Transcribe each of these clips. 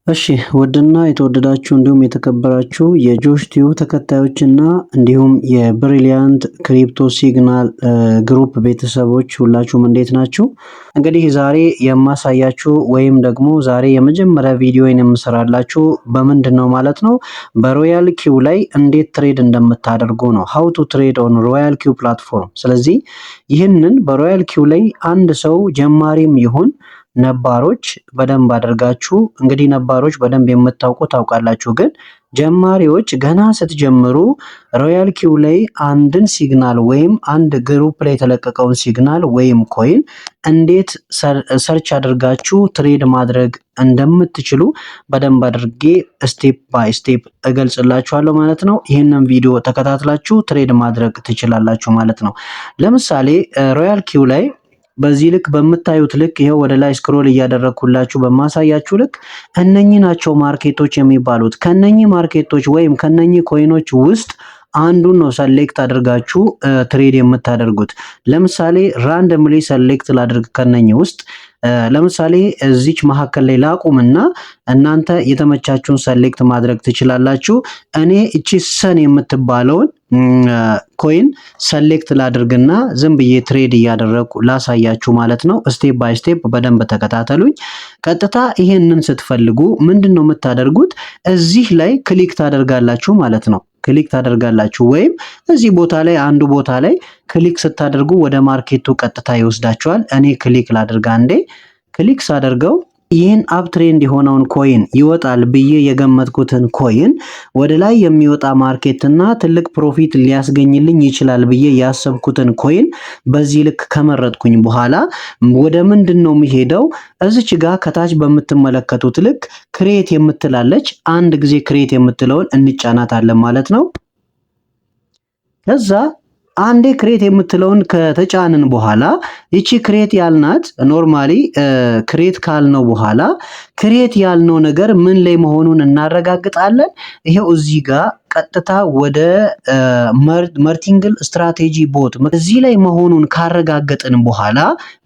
እሺ፣ ውድና የተወደዳችሁ እንዲሁም የተከበራችሁ የጆሽ ቲዩብ ተከታዮችና እንዲሁም የ Brilliant Crypto Signal group ቤተሰቦች፣ ሁላችሁም እንዴት ናችሁ? እንግዲህ ዛሬ የማሳያችሁ ወይም ደግሞ ዛሬ የመጀመሪያ ቪዲዮን የምሰራላችሁ በምንድን ነው ማለት ነው፣ በ Royal Q ላይ እንዴት trade እንደምታደርጉ ነው። How to trade on Royal Q platform። ስለዚህ ይህንን በ Royal Q ላይ አንድ ሰው ጀማሪም ይሁን ነባሮች በደንብ አድርጋችሁ፣ እንግዲህ ነባሮች በደንብ የምታውቁ ታውቃላችሁ። ግን ጀማሪዎች ገና ስትጀምሩ Royal Q ላይ አንድን signal ወይም አንድ group ላይ የተለቀቀውን signal ወይም coin እንዴት search አድርጋችሁ trade ማድረግ እንደምትችሉ በደንብ አድርጌ step by step እገልጽላችኋለሁ ማለት ነው። ይህንን ቪዲዮ ተከታትላችሁ trade ማድረግ ትችላላችሁ ማለት ነው። ለምሳሌ Royal Q ላይ በዚህ ልክ በምታዩት ልክ፣ ይኸው ወደ ላይ scroll እያደረግኩላችሁ በማሳያችሁ ልክ እነኚህ ናቸው market ኦች የሚባሉት። ከነኚህ market ኦች ወይም ከነኚህ coin ኦች ውስጥ አንዱን ነው select አድርጋችሁ trade የምታደርጉት። ለምሳሌ randomly select ላድርግ ከነኚህ ውስጥ። ለምሳሌ እዚች መካከል ላይ ላቁምና እናንተ የተመቻችሁን select ማድረግ ትችላላችሁ። እኔ እቺ Sun የምትባለውን coin select ላድርግና ዝም ብዬ trade እያደረግኩ ላሳያችሁ ማለት ነው። Step by step በደንብ ተከታተሉኝ። ቀጥታ ይሄንን ስትፈልጉ ምንድን ነው የምታደርጉት? እዚህ ላይ click ታደርጋላችሁ ማለት ነው። Click ታደርጋላችሁ ወይም እዚህ ቦታ ላይ፣ አንዱ ቦታ ላይ click ስታደርጉ ወደ market ኡ ቀጥታ ይወስዳችኋል። እኔ click ላድርግ አንዴ። Click ሳደርገው ይህን uptrend የሆነውን coin፣ ይወጣል ብዬ የገመትኩትን coin፣ ወደ ላይ የሚወጣ market እና ትልቅ profit ሊያስገኝልኝ ይችላል ብዬ ያሰብኩትን coin በዚህ ልክ ከመረጥኩኝ በኋላ ወደ ምንድን ነው የሚሄደው? እዚች ጋር ከታች በምትመለከቱት ልክ create የምትላለች፣ አንድ ጊዜ create የምትለውን እንጫናታለን ማለት ነው። ከዛ አንዴ create የምትለውን ከተጫንን በኋላ፣ ይቺ create ያልናት፣ normally create ካልነው በኋላ create ያልነው ነገር ምን ላይ መሆኑን እናረጋግጣለን። ይሄው እዚህ ጋር ቀጥታ ወደ martingale strategy bot እዚህ ላይ መሆኑን ካረጋገጥን በኋላ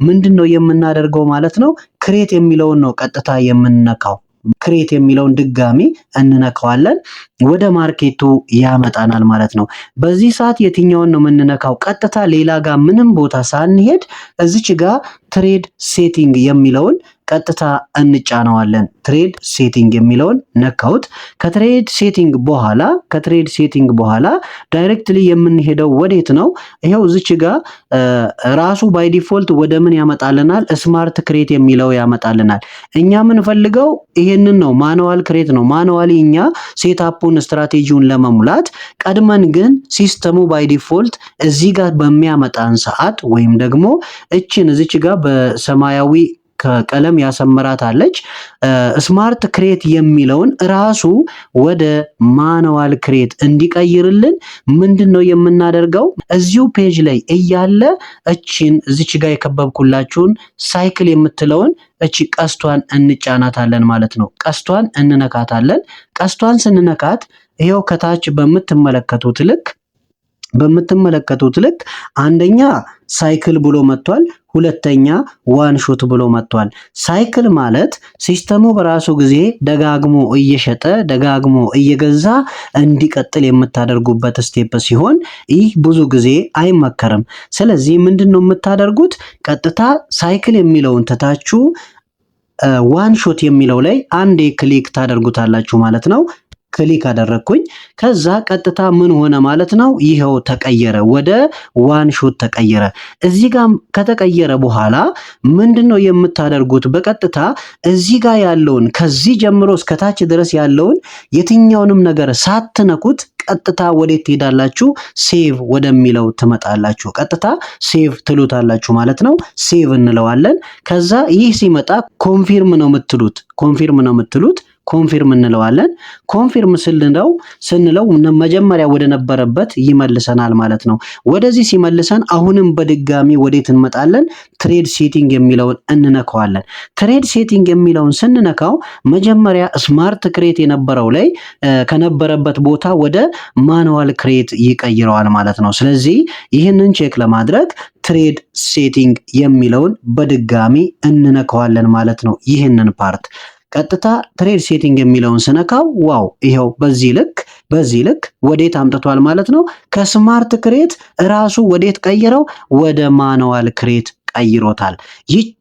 ምንድን ነው የምናደርገው ማለት ነው? Create የሚለውን ነው ቀጥታ የምንነካው። Create የሚለውን ድጋሚ እንነካዋለን። ወደ market ኡ ያመጣናል ማለት ነው። በዚህ ሰዓት የትኛውን ነው የምንነካው? ቀጥታ ሌላ ጋር ምንም ቦታ ሳንሄድ እዚች ጋር trade setting የሚለውን ቀጥታ እንጫነዋለን። Trade setting የሚለውን ነካሁት። ከ trade setting በኋላ directly የምንሄደው ወዴት ነው? ይኸው እዚች ጋር ራሱ by default ወደ ምን ያመጣልናል? Smart create የሚለው ያመጣልናል። እኛ የምንፈልገው ይሄንን ነው፣ manual create ነው። Manually እኛ setup ኡን strategy ውን ለመሙላት፣ ቀድመን ግን system ኡ by default እዚህ ጋር በሚያመጣን ሰዓት ወይም ደግሞ እችን እዚች ጋር በሰማያዊ ከቀለም ያሰመራት አለች፣ smart create የሚለውን ራሱ ወደ manual create እንዲቀይርልን ምንድን ነው የምናደርገው? እዚሁ page ላይ እያለ እችን እዚች ጋር የከበብኩላችሁን cycle የምትለውን እቺ ቀስቷን እንጫናታለን ማለት ነው። ቀስቷን እንነካታለን። ቀስቷን ስንነካት ይኸው ከታች በምትመለከቱት ልክ አንደኛ cycle ብሎ መጥቷል። ሁለተኛ one shot ብሎ መጥቷል። Cycle ማለት system ኡ በራሱ ጊዜ ደጋግሞ እየሸጠ ደጋግሞ እየገዛ እንዲቀጥል የምታደርጉበት step ሲሆን ይህ ብዙ ጊዜ አይመከርም። ስለዚህ ምንድን ነው የምታደርጉት? ቀጥታ cycle የሚለውን ትታችሁ one shot የሚለው ላይ አንዴ click ታደርጉታላችሁ ማለት ነው። Click አደረግኩኝ። ከዛ ቀጥታ ምን ሆነ ማለት ነው? ይኸው ተቀየረ፣ ወደ one shot ተቀየረ። እዚህ ጋር ከተቀየረ በኋላ ምንድን ነው የምታደርጉት? በቀጥታ እዚህ ጋር ያለውን፣ ከዚህ ጀምሮ እስከ ታች ድረስ ያለውን የትኛውንም ነገር ሳትነኩት ቀጥታ ወዴት ትሄዳላችሁ? Save ወደሚለው ትመጣላችሁ። ቀጥታ save ትሉታላችሁ ማለት ነው። Save እንለዋለን። ከዛ ይህ ሲመጣ confirm ነው የምትሉት። Confirm ነው የምትሉት። Confirm እንለዋለን። Confirm ስንለው መጀመሪያ ወደ ነበረበት ይመልሰናል ማለት ነው። ወደዚህ ሲመልሰን አሁንም በድጋሚ ወዴት እንመጣለን? Trade setting የሚለውን እንነካዋለን። Trade setting የሚለውን ስንነካው መጀመሪያ smart create የነበረው ላይ ከነበረበት ቦታ ወደ manual create ይቀይረዋል ማለት ነው። ስለዚህ ይህንን check ለማድረግ trade setting የሚለውን በድጋሚ እንነካዋለን ማለት ነው። ይህንን part ቀጥታ trade setting የሚለውን ስነካው wow፣ ይኸው በዚህ ልክ ወዴት አምጥቷል ማለት ነው። ከ smart create ራሱ ወዴት ቀይረው? ወደ manual create ቀይሮታል።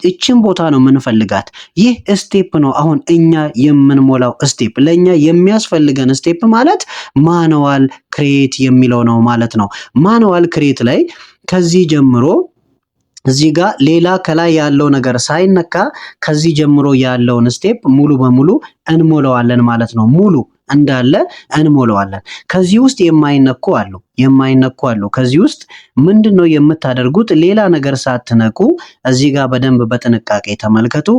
ይችን ቦታ ነው የምንፈልጋት። ይህ step ነው አሁን እኛ የምንሞላው step። ለእኛ የሚያስፈልገን step ማለት manual create የሚለው ነው ማለት ነው። Manual create ላይ ከዚህ ጀምሮ እዚህ ጋር ሌላ ከላይ ያለው ነገር ሳይነካ ከዚህ ጀምሮ ያለውን step ሙሉ በሙሉ እንሞላዋለን ማለት ነው። ሙሉ እንዳለ እንሞላዋለን። ከዚህ ውስጥ የማይነኩ አሉ። ከዚህ ውስጥ ምንድን ነው የምታደርጉት? ሌላ ነገር ሳትነኩ እዚህ ጋር በደንብ በጥንቃቄ ተመልከቱ።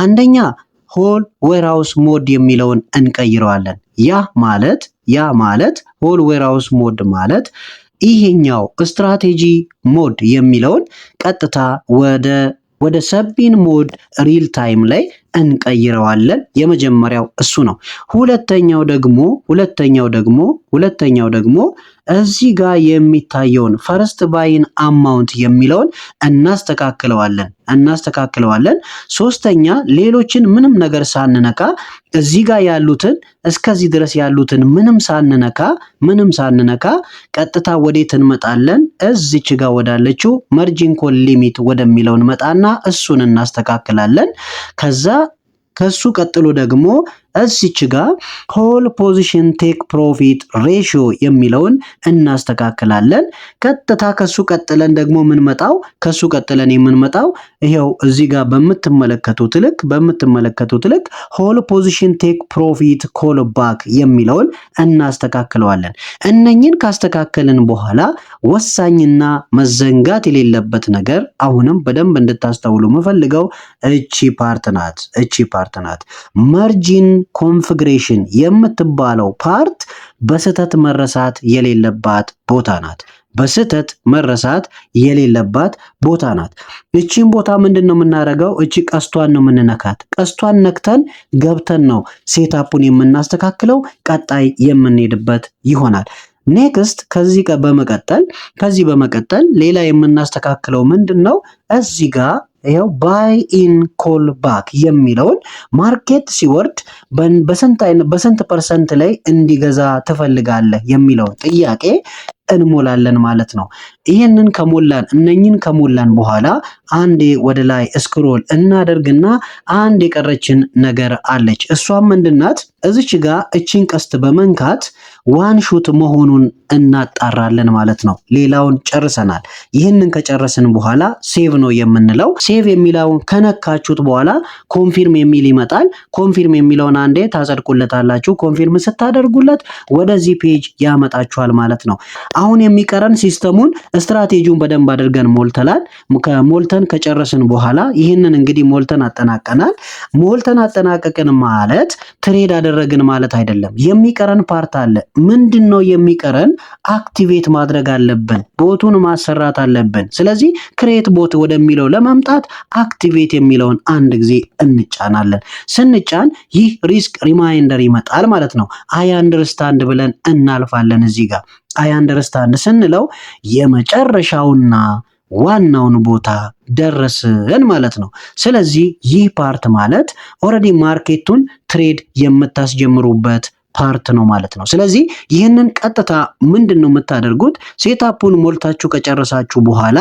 አንደኛ whole warehouse mode የሚለውን እንቀይረዋለን። ያ ማለት whole warehouse mode ማለት ይሄኛው strategy mode የሚለውን ቀጥታ ወደ sub-bin mode real time ላይ እንቀይረዋለን። የመጀመሪያው እሱ ነው። ሁለተኛው ደግሞ እዚህ ጋር የሚታየውን first buy-in amount የሚለውን እናስተካክለዋለን። ሶስተኛ ሌሎችን ምንም ነገር ሳንነካ፣ እዚህ ጋር ያሉትን እስከዚህ ድረስ ያሉትን ምንም ሳንነካ ቀጥታ ወዴት እንመጣለን? እዚች ጋር ወዳለችው margin call limit ወደሚለው እንመጣና እሱን እናስተካክላለን። ከዛ ከሱ ቀጥሎ ደግሞ እዚች ጋር whole position take profit ratio የሚለውን እናስተካክላለን። ቀጥታ ከሱ ቀጥለን የምንመጣው ይኸው እዚህ ጋር በምትመለከቱት ልክ whole position take profit call back የሚለውን እናስተካክለዋለን። እነኝን ካስተካከልን በኋላ ወሳኝና መዘንጋት የሌለበት ነገር፣ አሁንም በደንብ እንድታስተውሉ የምፈልገው እቺ part ናት። እቺ part ናት። Margin configuration የምትባለው part በስህተት መረሳት የሌለባት ቦታ ናት። በስህተት መረሳት የሌለባት ቦታ ናት። እቺን ቦታ ምንድን ነው የምናደርገው? እቺ ቀስቷን ነው የምንነካት። ቀስቷን ነክተን ገብተን ነው setup ኡን የምናስተካክለው። ቀጣይ የምንሄድበት ይሆናል። Next ከዚህ በመቀጠል ሌላ የምናስተካክለው ምንድን ነው? እዚህ ጋር ይኸው buy in call back የሚለውን market ሲወርድ በስንት percent ላይ እንዲገዛ ትፈልጋለህ የሚለውን ጥያቄ እንሞላለን ማለት ነው። ይህንን ከሞላን እነኝን ከሞላን በኋላ አንዴ ወደ ላይ scroll እናደርግና አንድ የቀረችን ነገር አለች። እሷም ምንድናት? እዚች ጋ እቺን ቀስት በመንካት one shot መሆኑን እናጣራለን ማለት ነው። ሌላውን ጨርሰናል። ይህንን ከጨረስን በኋላ save ነው የምንለው። Save የሚለውን ከነካችሁት በኋላ confirm የሚል ይመጣል። Confirm የሚለውን አንዴ ታጸድቁለታላችሁ። Confirm ስታደርጉለት ወደዚህ page ያመጣችኋል ማለት ነው። አሁን የሚቀረን system ኡን strategy ውን በደንብ አድርገን ሞልተናል። ሞልተን ከጨረስን በኋላ ይህንን እንግዲህ ሞልተን አጠናቀናል። ሞልተን አጠናቀቅን ማለት trade አደረግን ማለት አይደለም። የሚቀረን part አለ። ምንድን ነው የሚቀረን? Activate ማድረግ አለብን። Bot ኡን ማሰራት አለብን። ስለዚህ create bot ወደሚለው ለማምጣት activate የሚለውን አንድ ጊዜ እንጫናለን። ስንጫን ይህ risk reminder ይመጣል ማለት ነው። I understand ብለን እናልፋለን። እዚህ ጋር I understand ስንለው የመጨረሻውና ዋናውን ቦታ ደረስን ማለት ነው። ስለዚህ ይህ part ማለት already market ኡን trade የምታስጀምሩበት part ነው ማለት ነው። ስለዚህ ይህንን ቀጥታ ምንድን ነው የምታደርጉት? Setup ኡን ሞልታችሁ ከጨረሳችሁ በኋላ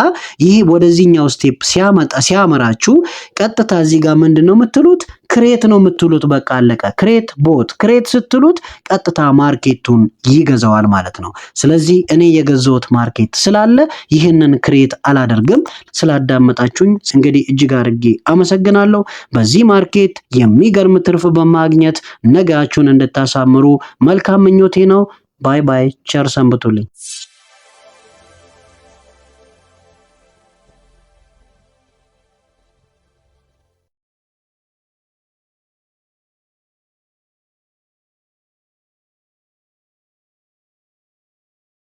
ይህ ወደዚህኛው step ሲያመጣ ሲያመራችሁ ቀጥታ እዚህ ጋር ምንድን ነው የምትሉት? Create ነው የምትሉት። በቃ አለቀ። Create bot፣ create ስትሉት ቀጥታ market ኡን ይገዛዋል ማለት ነው። ስለዚህ እኔ የገዛሁት market ስላለ ይህንን create አላደርግም። ስላዳመጣችሁኝ እንግዲህ እጅግ አድርጌ አመሰግናለሁ። በዚህ market የሚገርም ትርፍ በማግኘት ነጋችሁን እንድታሳምሩ መልካም ምኞቴ ነው። Bye bye። ቸር ሰንብቱልኝ።